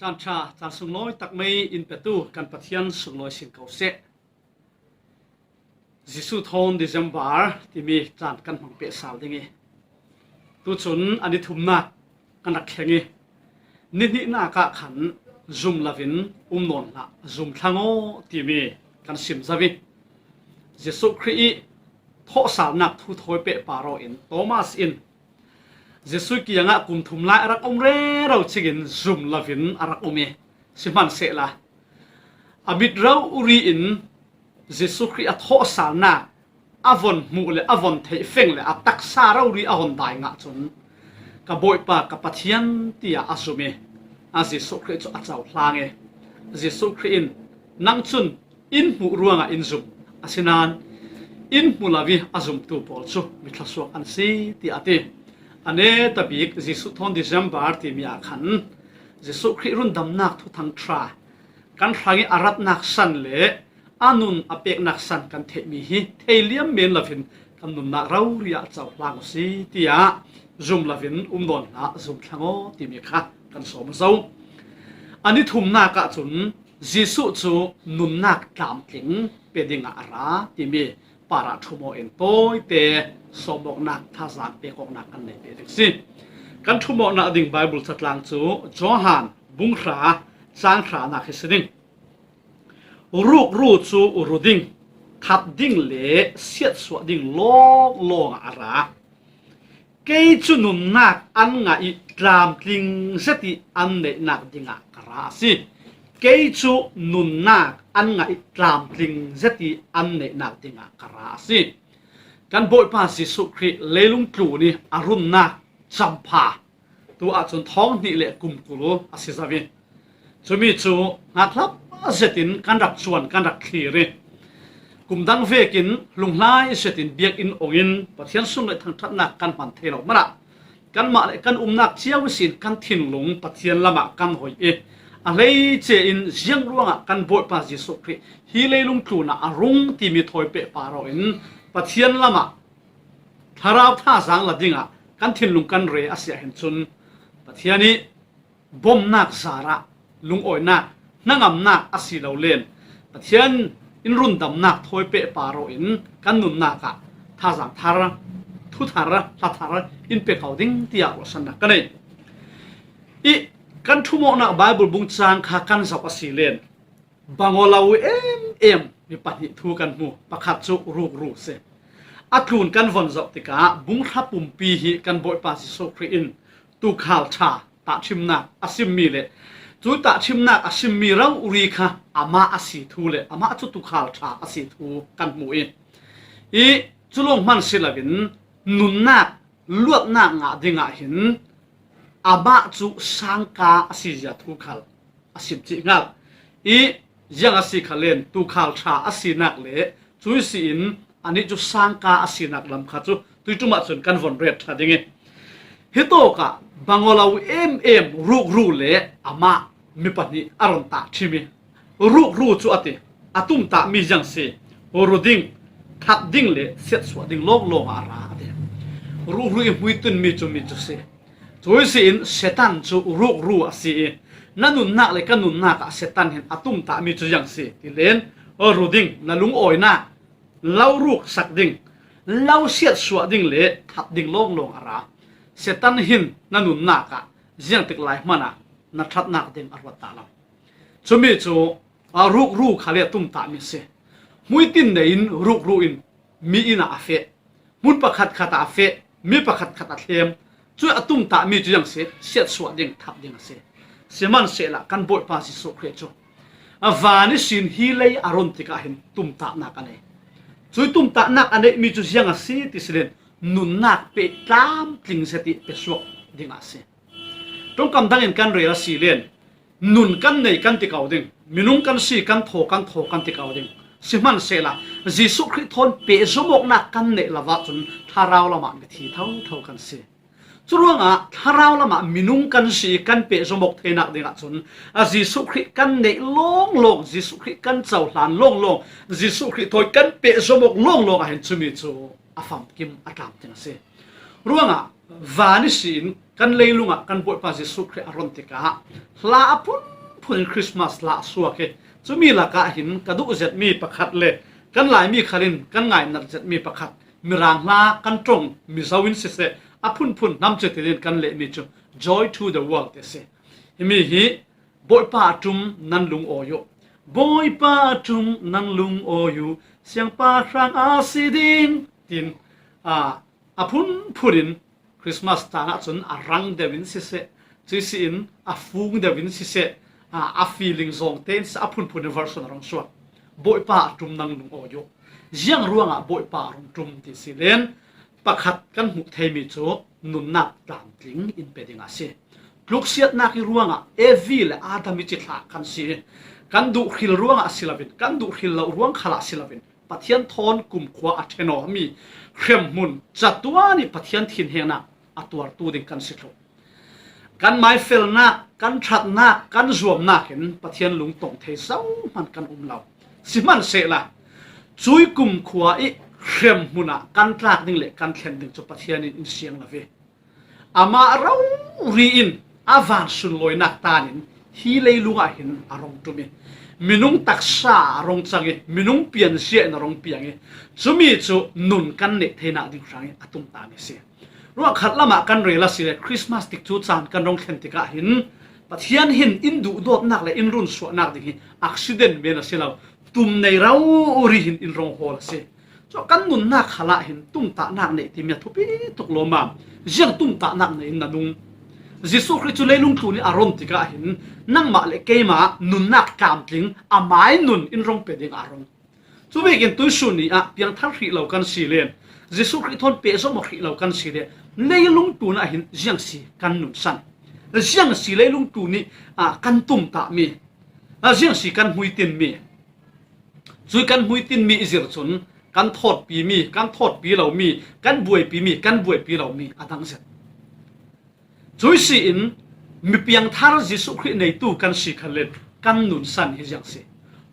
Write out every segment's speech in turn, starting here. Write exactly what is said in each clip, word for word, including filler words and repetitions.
An ṭha caan sunglawi tak mei in petu kan Pathian sunglawi sin ko seh. Jesuh thawn December timi caan kan hmang peh sal ding i, tucun a ni thumnak kan rak thleng i, ni hnihnak ah khan zum lovin um nawn hlah, zum thlang aw timi kan sim zo i, Jesuh Khrih i thawhsalnak thu thawi peh par aw in Thomas in Jesuh kiangah kum thum lai a rak um rero cingin zum lovin a rak um i, sihmanhsehla a mit rori in Jesuh Khrih a thawhsalnak a von hmuh le a von theih feng le a taksa rori a von dai ngah cun, "Ka Bawipa, ka Pathian," tiah a zum i, a Jesuh Khrih cu a cohlang i, Jesuh Khrih in, "Nang cun in hmuh ruangah in zum, asinain in hmu lo i a zumtu pawl cu mi thluasuak an si," tiah a ti. A netabik Jesuh thawn December timi ah khan Jesuh Khrih rundamnak thuthang ṭha kan hrang i a ratnak san le a nun a peknak san kan theihmi hi thei liam men lovin kan nunnak rori ah cohlang u si, tiah zum lovin um nawn hlah, zum thlang aw timi kha kan sawm zo. A ni thumnak ah cun Jesuh cu nunnak tlamtling pe dingah a ra timi parah ṭhumawh in tawite sawmawknak thazaang pekawknak kan nei ve ding si. Kan ṭhumawknak ding Baibal catlang cu Johan bung hra cang hranak hi si ding. Rukru cu ru ding, that ding le siatsuah ding lawnglawng ah a ra. Kei cu nunnak an ngah i tlamtling zet i an neihnak dingah ka ra a si. Kei cu nunnak an ngah i tlamtling zet i an neihnak dingah ka ra a si. Kan Bawipa Jesuh Khrih leilung tlun i a runnak campha tu ahcun thawng hnih le kum kul a si zo i, cumi cu hngakhlap zetin kan rak cuan, kan rak thlir i, kum dang vekin hlunghlai zetin biakinn ong in Pathian sung le thangṭhatnak kan hman thei lo hmanah, kanmah le kan umnak cio ihsin kan thinlung Pathian lamah kan hoih i, a hleice in ziang ruangah kan Bawipa Jesuh Khrih hi leilung tlunah a rung timi thawi peh par aw in Pathian lamah thlarau thazaang la dingah kan thinlung kan re a si ahhin cun, Pathian i bomnak zarah lungawinak, hnangamnak a si lo len Pathian in rundamnak thawi peh par aw in kan nunnak ah thazaang thar, thuthar, hlathar in pe ko ding tiah ruahsannak ka nei. I kan ṭhumawknak Baibal bung cang kha kan zoh a si len bang aw lo em em mi pahnih thu kan hmu, pakhat cu rukru si. A tlun kan von zoh tikah bung hra pumpi hi kan Bawipa Jesuh Khrih in tuukhal ṭha tahṭhimnak a simmi le cu tahṭhimnak a simmi rori kha amah a si thu le amah cu tuukhal ṭha a si thu kan hmu i, i cu lawng hman si loin nunnak luatnak ngah dingah hin amah cu sangka a si zia thu khal a sim cih hngal i, ziang a si khal len tuukhal ṭha a sinak le cui si in anih cu sangka a sinak lam kha cu tuiṭum ahcun kan von ret ṭha ding i, hitawkah bang aw lo em em rukru le amah mi pahnih a ron tahṭhim i, rukru cu a ti, a tumtahmi ziang si, ru ding, that ding le siatsuah ding lawnglawng ah a ra a ti. Rukru i hmuitinmi cu mi cu si. Cui si in Satan cu rukru a si i, na nunnak le ka nunnak ah Satan hin a tumtahmi cu ziang si ti len, ru ding, na lungawinak, lo ruk sak ding, lo siatsuah ding le that ding lawnglawng a ra. Satan hin na nunnak ah ziangtik lai hmanah na ṭhatnak ding a ruat ta lo. Cumi cu a rukru khal i a tumtahmi a si. Hmuitin nei in rukru in mi inn ah a feh, hmun pakhat khat ah a feh, mi pakhat khat a thlem. Cu a tumtahmi cu ziang si, siatsuah ding, that ding a si. Sihmanhsehla kan Bawipa Jesuh Khrih cu a van ihsin hi lei a run tikah hin tumtahnak a nei. Cui tumtahnak a neihmi cu ziang a si ti si len nunnak peh tlamtling zet i pe suak ding a si. Ṭongkam dangin kan rel a si len nun kan nei kan ti ko ding, minung kan si kan thaw kan thaw kan ti ko ding. Sihmanhsehla Jesuh Khrih thawn pehzom awknak kan neih lo ahcun thlarau lamah mithi thotho kan si. Curuangah thlarau lamah minung kan si i kan pehzom awk theinak dingah cun a Jesuh Khrih kan neih lawnglawng, Jesuh Khrih kan cohlan lawnglawng, Jesuh Khrih thawi kan pehzom awk lawnglawng ahhin cumi cu a famkim a tlamtling a si. Ruangah van ihsin kan leilungah kan Bawipa Jesuh Khrih a ron tikah hla a phun phunphunin Christmas hla a suak hi. Cumi lakah hin ka duh zetmi pakhat le kan Laimi khal in kan ngainat zetmi pakhat, Mirang hla kan ṭong Mizo in siseh, a phunphun hnam citenin kan lehmi cu Joy to the World ti a si. Himi hi Bawipa a ṭum nan lungawi uh, Bawipa a ṭum nan lungawi uh, Siangpa hrang a si ding, tin, aa, a phunphunin Christmas tlang ahcun a rang deuh in siseh, cuih si in a fung deuh in siseh, aa, a feeling zawng tein siseh, a phunphun in version a rung suak. Bawipa a ṭum nan lungawi uh. Ziang ruangah Bawipa a rung ṭum ti si len pakhat kan hmuh theimi cu nunnak tlamtling in pe ding a si. Tluksiatnak ih ruangah Evi le Adam ih cithlah kan si. Kan duh hril ruangah si loin, kan duh hril lo ruang khalah si loin, Pathian thawn kumkhua a ṭhen awmi hremhmun catuan ih Pathian thinhengnak a tuartu ding kan si thluh. Kan maifelnak, kan ṭhatnak, kan zuamnak in Pathian lungtong thei zohman kan um lo. Sihmanhsehlaw, cuih kumkhua ih hremhmun ah kan tlak ding le kan thlen ding cu Pathian in in siang lo ve. Amah rori in a van sunlawinak tan in hi leilung ah hin a rung ṭum ih, minung taksa a rung cang ih, minung pianzia in a rung piang ih, cumi cu nun kan neih theinak ding hrang ih a tumtahmi a si. Ruangkhat lamah kan rel a si le Christmas tikcu caan kan rung thlen tikah hin Pathian hin in duhdawtnak le in runsuahnak ding hi accident men a si lo, tum nei rori hin in rung hawl a si. Cu kan nunnak khalah hin tumtahnak neih timi a thupi tuk lawmmam. Ziang tumtahnak nei in na nung? Jesuh Khrih cu leilung tlun ih a run tikah hin nangmah le keimah nunnak tlamtling amai nun in rung pe ding a rung. Cu vekin tuihsun ni ah piangthar hrih lo kan si le Jesuh Khrih thawn pehzom aw hrih lo kan si le leilung tlun ah hin ziang si kan nunsan? Ziang si leilung tlun ih, aa, kan tumtahmi, aa, ziang si kan hmuitinmi? Cuih kan hmuitinmi ih zir cun kan thawtpimi, kan thawtpi lomi, kan buaipimi, kan buaipi lomi a dang zet. Cuih si in mi piangthar Jesuh Khrih neitu kan si khan le kan nunsan hi ziang si?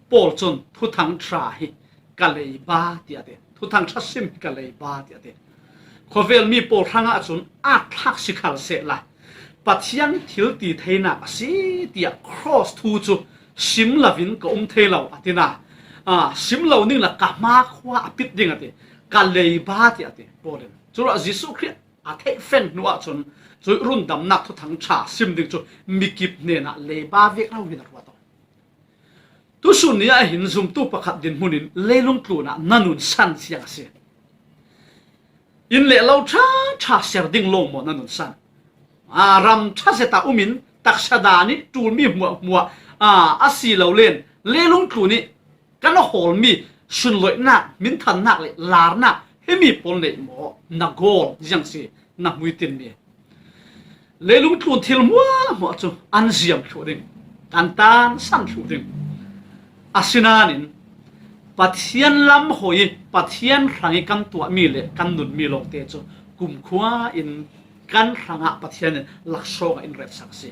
Paul cun Thuthang ṭha hi ka leiba tiah a ti. Thuthang ṭha sim hi ka leiba tiah a ti. Khuavelmi pawl hrangah cun aa thlak si khal sehla Pathian thil ti theinak a si tiah cross thu cu sim loin ka um thei lo a ti na. Aa, sim lo ning le ka hma khua a pit ding a ti. Ka leiba tiah a ti Paul in. Curuah Jesuh Khrih a theih feng hnu ahcun cuih rundamnak Thuthang ṭha sim ding cu mikip hnenah leiba vek lo hin a ruat aw. Tuihsun ni ah hin zumtu pakhat dinhmun in leilung tlun ah na nunsan ziang a si? Inn le lo ṭha ṭha ser ding lawng maw na nunsan? Aa, ram ṭha zet ah um in taksa dan ih ṭulmi hmuahhmuah, aa, a si lo len leilung tlun ih kan hawlmi sunloihnak, minthannak le larnak himi pawl neih maw na goal ziang si, na hmuitinmi? Leilung tlun thil hmuahhmuah cu an ziam thluh ding, an tansan thluh ding. Asinain Pathian lam hawi ih Pathian hrang ih kan tuahmi le kan nunmi lawngte cu kumkhua in kan hrangah Pathian in laksawng ah in retsak a si.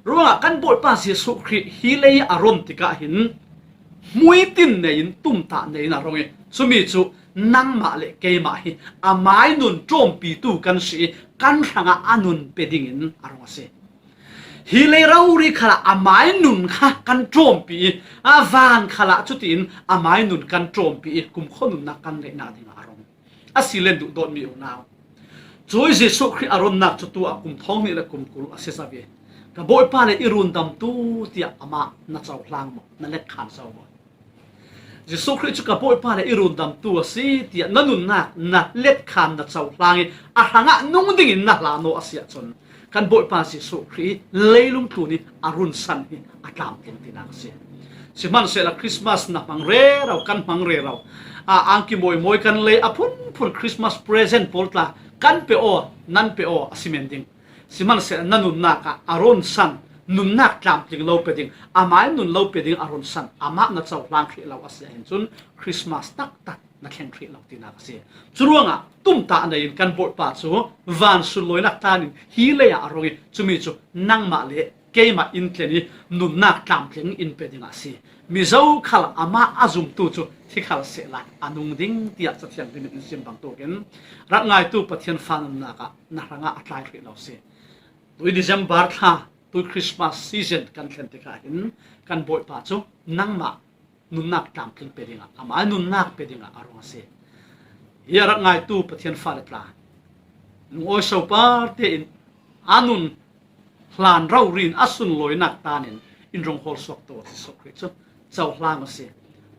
Ruangah kan Bawipa Jesuh Khrih hi lei a run tikah hin hmuitin nei in tumtah nei in a rung ih, cumi cu nangmah le keimah hi amai nun ṭawmpitu kan si ih, kan hrangah a nun pe dingin a rung a si. Hi lei rori khalah amai nun kha kan ṭawmpi ih, a van khalah cutiin amai nun kan ṭawmpi ih, kumkhua nunnak kan neihnak dingah a rung. A si len duhdawtmi unau, cuih Jesuh Khrih a runnak cu tu ah kum thawng hnih le kum kul a si zo ve. Ka Bawipa le i rundamtu tiah amah na cohlang maw, na letkhan zo maw? Jesuh Khrih cu ka Bawipa le i rundamtu a si tiah na nunnak na letkhan na cohlang ih a hrangah nung dingin na hlan aw a si ahcun, kan Bawipa Jesuh Khrih leilung tlun ih a runsan hi a tlamtling tinak a si. Sihmanhsehlaw Christmas na hmang rero, kan hmang rero. A angki mawimawi kan lei a phunphun Christmas present pawl tla kan pe aw, nan pe aw a si men ding. Sihmanhsehlaw na nunnak ah a runsan, nunnak tlamtling lo pe ding, amai nun lo pe ding a runsan amah na cohlang hrih lo a si ahhin cun Christmas taktak na thleng hrih lo tinak a si. Curuangah tumtah nei in kan Bawipa cu van sunlawinak tlan in hi lei ah a rung ih, cumi cu nangmah le keimah in tlen ih nunnak tlamtling in pe dingah a si. Mizo khal amah a zumtu cu thi khal sehla a nung ding tiah Cathiang dim in in sim bangtuk in rak ngaitu Pathian fa nunnak ah na hrangah a tlai hrih lo a si. Tui December thla tui Christmas season kan thlen tikah hin kan Bawipa cu nangmah nunnak tlamtling pe dingah, amah nunnak pe dingah a rung a si. Hi a rak ngaitu Pathian fale tla, lungawi sopar tein a nun hlan rori in a sunlawinak tanin in rung hawl suak to Jesuh Khrih cu cohlang a si.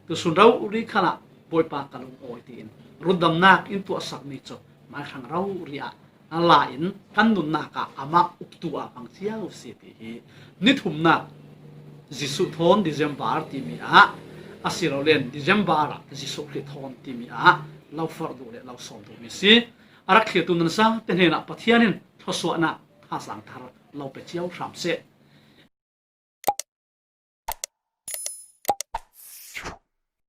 Tusun rori khalah Bawipa ka lungawi tiin rundamnak in tuahsakmi cu maihrang rori ah a la in kan nunnak ah amah uktu a hmang cio a si ti hi ni thumnak Jesuh thawn December timi ah a si lo len December ah Jesuh Khrih thawn timi ah lo forh duh le lo sawm duhmi a si. A rak thlirtu nan zate hnenah Pathian in thluasuahnak thazaang thar lo pe cio hram seh.